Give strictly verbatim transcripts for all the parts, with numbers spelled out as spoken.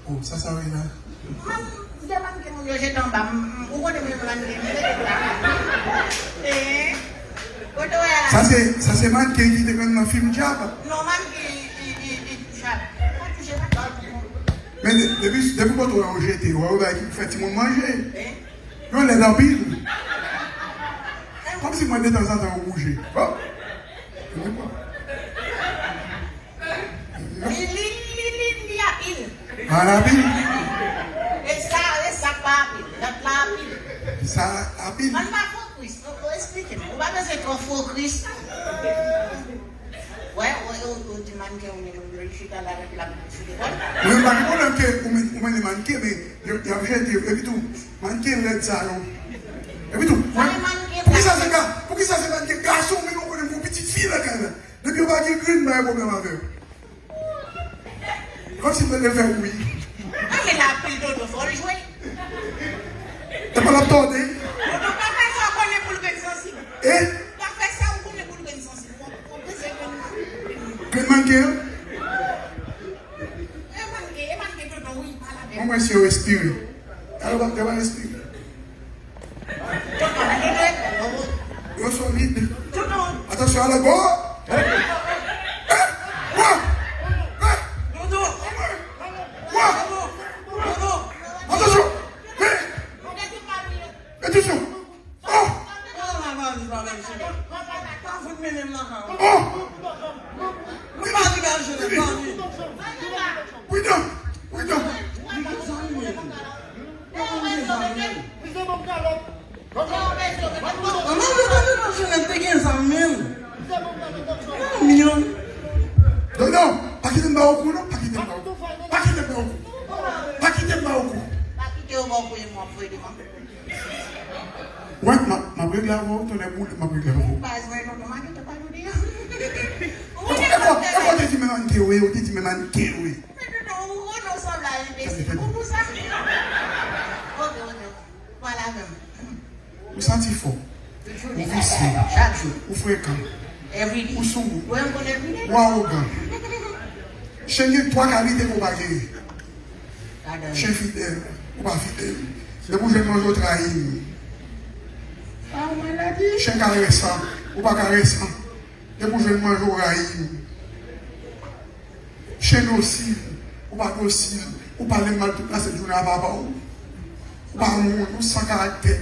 Oh, sa sa vle la? Mwen, m te manke moun yo jete anba m. M, ou konnen mwen manke, m jete la. Eh, kote w wè a la? Sa se, sa se manke ki te konn nan fim Djab. Non, manke, eh, eh, eh, Djab. Pa touche, pa touche. Men de-, depi, depi kote w wè yo jete yo, wè yo bay ki fè timoun manje. Eh? Yo lèd anpil. Kòmsi mwen de tanzantan yo bouje. Bon. Li, li, li, li, li apil. Anpil. E sa, e sa k pa apil. Lòt la apil. Sa apil. Ann pa fokis. Ou, ou eksplike m. Ou pa bezwen twò fokis. Wè, wè, ou, ou di manke, ou menm, ou chita la, epi l ap fout lekòl. Mwen pa gen pwoblèm ke ou men, ou mennen manke, men yo, y ap jete yo. Epi tou, manke lèd sa yo. Epi tou, sa wè, manke poukisa se ga-, poukisa se manke gason, men nou konnen yon pitit fi nan kay la. Depi yo pa gen grenn, pa gen pwoblèm avè yo. Kòmsi mwen te fè wi. Anyen la pil Dodo fò l jwe. E pa l ap tòde. Dodo pa fè sa w konnen pou l grenn sansib. E? Pa fè sa w konnen pou l grenn sansib. W ap, w ap bezwen grenn. Grenn manke an? E manke, e manke Dodo wi, pale avè l. Mwen, mwen si yo respire. Alò, yo pa respire. Yo solid. Atansyon a lango. Eh! Wa! Eh! Wa! Atansyon! Eh! Atansyon! Oh! Oh! Pridan! Pridan! Manman, manman, manman, Jeanette te gen zam, men. Manman, Dodo, pa kite m ba w kou, non. Pa kite m ba w kou. Pa kite m ba w kou. Pa kite m ba w kou. Pa kite yo ba w kou, e mwen, voye devan. Wè, m ap, m ap regle avè w, tonnè boule, m ap regle avè w. Baz, wè, tonton, ma gentan pa jodi a. E ko, e ko, e ko te di men manke wi, ou te di men manke wi. Men tonton, ou konnen w sanble a enbesil. Ou pou sa? Ok, ok, ok. Pale avè m. Ou santi fò. Ou visye. Chak jou. Ou frekan. Every day. Ou soumou. Ou awogan. Chen gen twa kalite ke w pa genyen. Chen fidèl. Ou pa fidèl. Depi w jwenn manje, w trayi m. Chen karesan. Ou pa karesan. Depi w jwenn manje, w rayi m. Chen dosil, ou pa dosil, ou pale mal tout lasent jounen a papa w. Ou pa moun, ou san karaktè.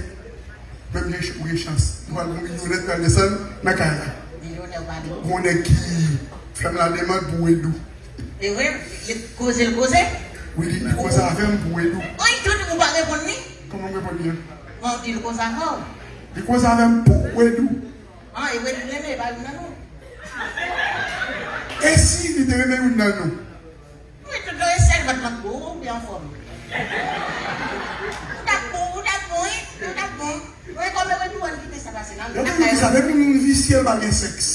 Men m gen ch-, ou gen chans. Nou pral gon milyonè k pral desann nan kay la. Milyonè w pale. Gon nèg ki fè m la demann pou Wedou. E vre, li koze l koze? Wi, li, li koze avè m pou Wedou. Oy, tout ou pa reponn li? Kòman m reponn li an? Bon, di l koze avè w. Li koze avè m pou Wedou. An, e Wedou renmen, e pa youn nan nou. E si li te renmen youn nan nou? Wi, tout lè sèl vant lan gwo, ou byen anfòm. Ou t ap bon, ou t ap bon, wi, ou t ap bon. Wi, kòm e Wedou an kite sa pase nan. Yo toujou di sa, depi moun visye pa gen sèks.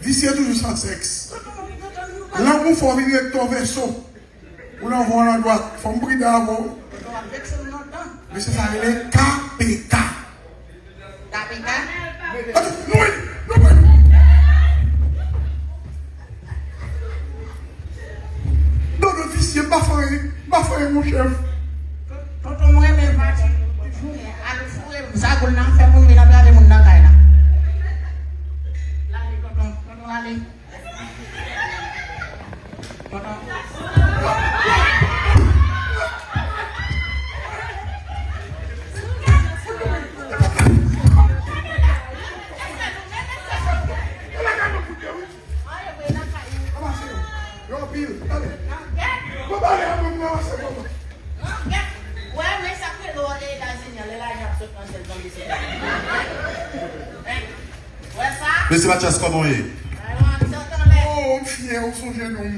Visye toujou san sèks. Lanmou fè w vin rektò vèso. Ou nan von nan dwat, fò m pridan avè w. Mesye sa rele K P K. K P K? Ati, nou wè, nou wè. Dodo visye, m pa fè anyen, m pa fè anyen, mon chèf. Tonton, mwen renmen pati toujou, men al foure sa goul nan, fè moun vin antrave moun nan kay la. Lale, tonton, tonton, lale. Wè, men sa k rele w ale Etazini an, lè lajan ap sot nan syèl, zanmi se. Hein? Wè sa? Mesye Mathias, kòman w ye? Alò, ap sot anlè. Oh, m fyè, ou sonje non m.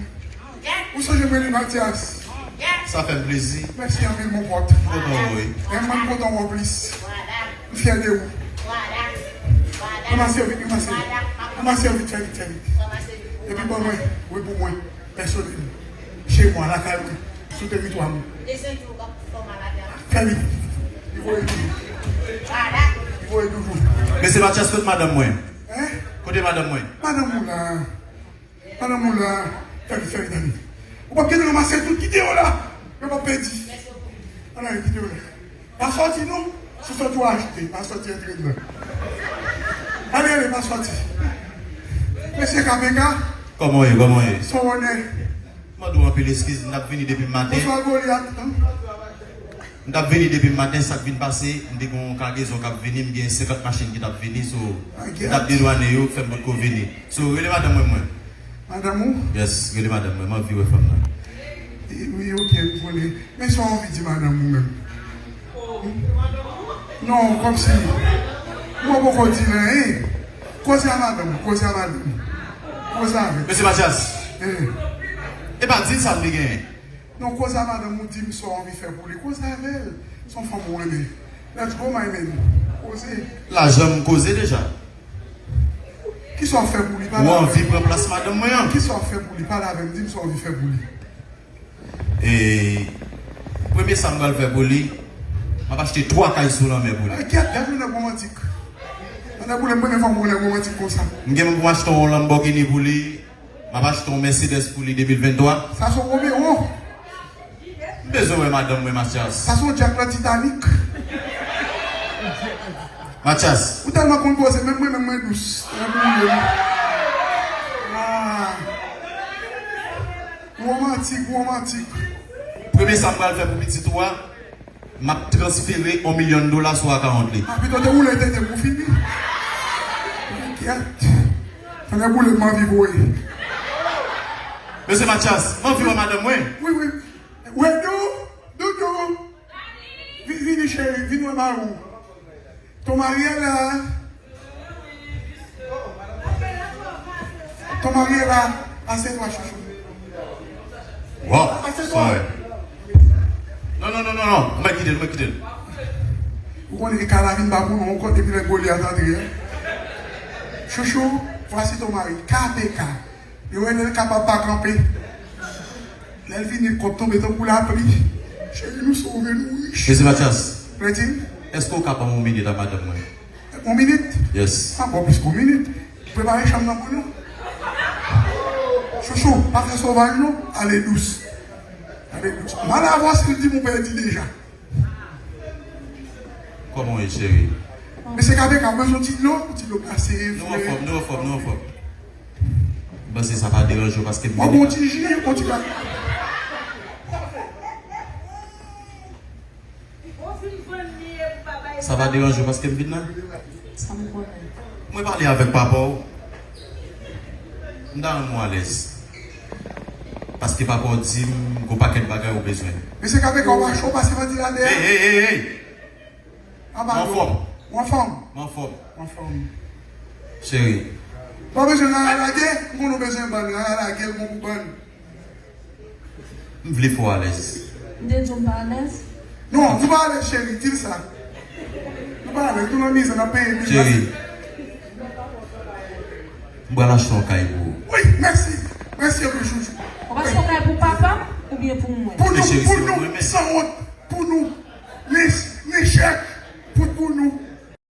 Ou sonje mwen li Mathias. Sa fè m plezi. Mèsi anpil, mon pòt. M kontan wè w, wi. Men mwen, m kontan wè w plis. M fyè de ou. Ranmase yo vit, ranmase yo. Ranmase yo vit, fè vit, fè vit. Epi ban mwen, wi, pou mwen, pèsonèl. Chez moi, lakay mwen, sou teritwa m. Fè vit. Li voye toujou. Li voye toujou. Mesye Mathias, kote madanm mwen? Hein? Kote madanm mwen? Madanm ou la. Madanm ou la. Fè vit, fè vit, ale. Ou p ap gentan ranmase tout ki deyò la. Yo pa pèdi. Ann ale, kite yo la. Pa sòti non. Si w sòti w achte, pa sòti antre nan. Ale, ale, pa sòti. Mesye K P K. Kòman w ye, kòman w ye? Son onè. Mande w anpil eskiz, m t ap vini depi maten. Bonswa Goliath. M t ap vini depi maten, sa k vin pase, m te gen yon kagezon k ap vini, m gen senkant machin ki t ap vini, so, m t ap dedwane yo, k fè m potko vini. So, rele madanm mwen, mwen. Madanm ou? Yes, rele madanm mwen, m anvi wè fanm nan. E, wi, ok, m konnen. Men sa w anvi di madanm ou menm? Non, kòmsi. Mwen poko di l anyen. Koze a madanm ou, koze a madanm ou. Koze avè l. Mesye Mathias. Eh. E pa di l sa m te genyen. Non, koze a madanm ou, di m sa w anvi fè pou li. Koze avè l. Se yon fanm ou renmen. Let's go, my man. Koze. Lajan m koze deja. Kisa w fè pou li? Pale avè m. Ou anvi pran plas madanm mwen an? Kisa w fè pou li? Pale avè m, di m sa w anvi fè pou li. E, premye sa m pral fè pou li, m ap achte twa kay sou lanmè pou li. Ay, kèt, gad yon nèg womantik. Yon nèg ou renmen fanm ou nèg womantik konsa. M gen pou m achte yon Lamborghini pou li. M ap achte yon Mercedes pou li de mil venntwa. Sa se yon Romeo. M bezwen wè madanm mwen, Mathias. Sa se yon djak nan Titanic. Mathias. Ou tèlman konn koze, menm mwen, menm mwen dous. Ah. Womantik, womantik. Premye sa m pral fè pou pitit ou a, m ap transfere yon milyon dola sou akawont li. A, pito te woule tete pou fini. Kèt. Fè nèg woule m anvi voye. Mesye Mathias, m anvi wè madanm mwen. Wi, wi. Wedou, Doudou. Vi-, vini cheri, vin wè mari w. Ton mari est là. Ton mari est là. Assieds-toi, chouchou. Wow, assieds-toi. Non, non, non, non, non. Mwen kite l, mwen kite l. Ou konnen ke kay la vin ba pou nou ankò depi lè Goliath antre, hein? Chouchou, voici ton mari. K P K. Yo rele l kapab pa kanpe. Lè l vini, l konn tonbe tankou lapli. Cheri, nou sove, nou rich. Mesye Mathias, Platin? Èske w ka ban m yon minit a madanm mwen? Yon minit? Yes. Sa pran plis ke yon minit. Prepare chanm nan pou nou. Chouchou, pa fè sovaj non. Ale dous. Ale dous. M al avanse, l di m ou pèdi deja. Kòman w ye, cheri? Mesye K P K, bezwen ti dlo, ti dlo glase, fre. Nou anfòm, nou anfòm, nou anfòm. M panse sa pa deranje w paske m vini. Mwen bon ti ji, bon ti ka. Sa pa deranje w paske m vin la? Sa m konnen. Mwen pale avèk papa w. M ta renmen w alèz. Paske papa w di m gon pakèt bagay ou bezwen. Mesye K P K, ou pa cho pase vantilatè a? Hey, hey, hey, hey! Anba do. Ou anfòm? Ou anfòm? M anfòm. Ou anfòm. Cheri. Ou pa bezwen rara lage? M konnen ou bezwen bann, rara lage l bon pou bann. M vle fè w alèz. M te di w m pa alèz? Non, nou pa alèz, cheri, di l sa. Nou pa alèz, nou nan mizè, n ap peye bil la. Cheri. M pral achte yon kay pou ou. Wi, mèsi. Mèsi anpil, chouchou. Ou pa achte yon kay pou papa m oubyen pou mwen? Pou nou, pou nou, sanwont.